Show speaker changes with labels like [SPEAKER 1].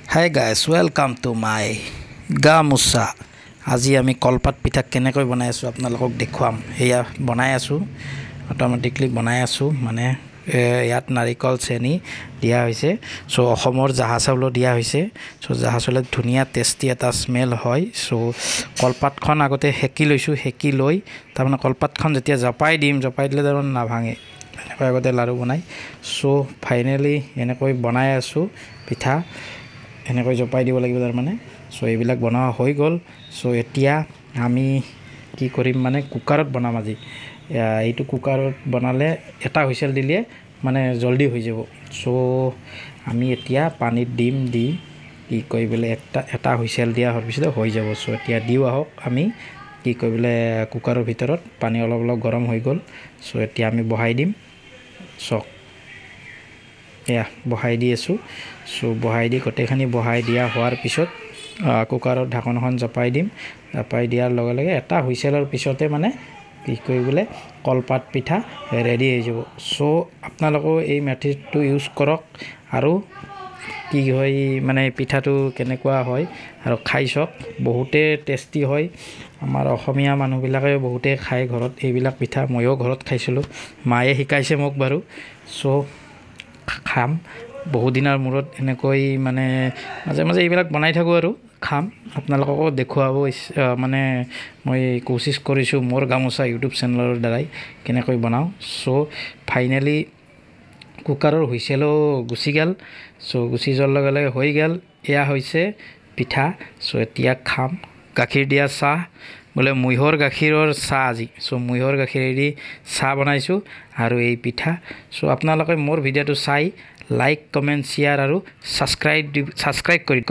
[SPEAKER 1] Hi guys, welcome to my gamosa. আজি আমি কলপাত পিঠা কেনেকৈ বনাই আছোঁ আপোনালোকক দেখুৱাম। সেয়া বনাই আছোঁ, অট'মেটিকলি বনাই আছোঁ। মানে ইয়াত নাৰিকল, চেনি দিয়া হৈছে। চ' অসমৰ জহা চাউলো দিয়া হৈছে। চ' জহা চাউলত ধুনীয়া টেষ্টি এটা স্মেল হয়। চ' কলপাতখন আগতে সেকি লৈছোঁ। সেকি লৈ তাৰমানে কলপাতখন যেতিয়া জপাই দিম, জপাই দিলে তাৰমানে নাভাঙে। এনেকৈ আগতে লাড়ু বনাই। চ' ফাইনেলি এনেকৈ বনাই আছোঁ পিঠা। এনেকৈ জপাই দিব লাগিব তাৰমানে। চ' এইবিলাক বনোৱা হৈ গ'ল। চ' এতিয়া আমি কি কৰিম, মানে কুকাৰত বনাম আজি। এইটো কুকাৰত বনালে এটা হুইচেল দিলে মানে জল্দি হৈ যাব। চ' আমি এতিয়া পানীত দিম, দি কি কৰি পেলাই এটা এটা হুইচেল দিয়া হোৱাৰ পিছতে হৈ যাব। চ' এতিয়া দিওঁ আহক আমি কি কৰি পেলাই কুকাৰৰ ভিতৰত। পানী অলপ অলপ গৰম হৈ গ'ল। চ' এতিয়া আমি বহাই দিম। চাওক, এয়া বহাই দি আছোঁ। চ' বহাই দি গোটেইখিনি বহাই দিয়া হোৱাৰ পিছত কুকাৰত ঢাকনখন জপাই দিম। জপাই দিয়াৰ লগে লগে এটা হুইচেলৰ পিছতে মানে কি কৰি কলপাত পিঠা ৰেডি হৈ যাব। চ' আপোনালোকেও এই মেথডটো ইউজ কৰক আৰু কি হয়, মানে পিঠাটো কেনেকুৱা হয় আৰু খাই চাওক। বহুতেই টেষ্টি হয়। আমাৰ অসমীয়া মানুহবিলাকে বহুতেই খায় ঘৰত এইবিলাক পিঠা। ময়ো ঘৰত খাইছিলোঁ, মায়ে শিকাইছে মোক বাৰু। চ' খাম বহুদিনৰ মূৰত এনেকৈ, মানে মাজে মাজে এইবিলাক বনাই থাকোঁ আৰু খাম। আপোনালোককো দেখুৱাব মানে মই কোচিছ কৰিছোঁ মোৰ গামোচা ইউটিউব চেনেলৰ দ্বাৰাই কেনেকৈ বনাওঁ। চ' ফাইনেলি কুকাৰৰ হুইচেলো গুচি গ'ল। চ' গুচি যোৱাৰ লগে লগে হৈ গ'ল। এয়া হৈছে পিঠা। চ' এতিয়া খাম গাখীৰ দিয়া চাহ, বোলে ম'হৰ গাখীৰৰ চাহ আজি। চ' ম'হৰ গাখীৰেদি চাহ বনাইছোঁ আৰু এই পিঠা। চ' আপোনালোকে মোৰ ভিডিঅ'টো চাই লাইক, কমেণ্ট, শ্বেয়াৰ আৰু ছাবস্ক্ৰাইব কৰি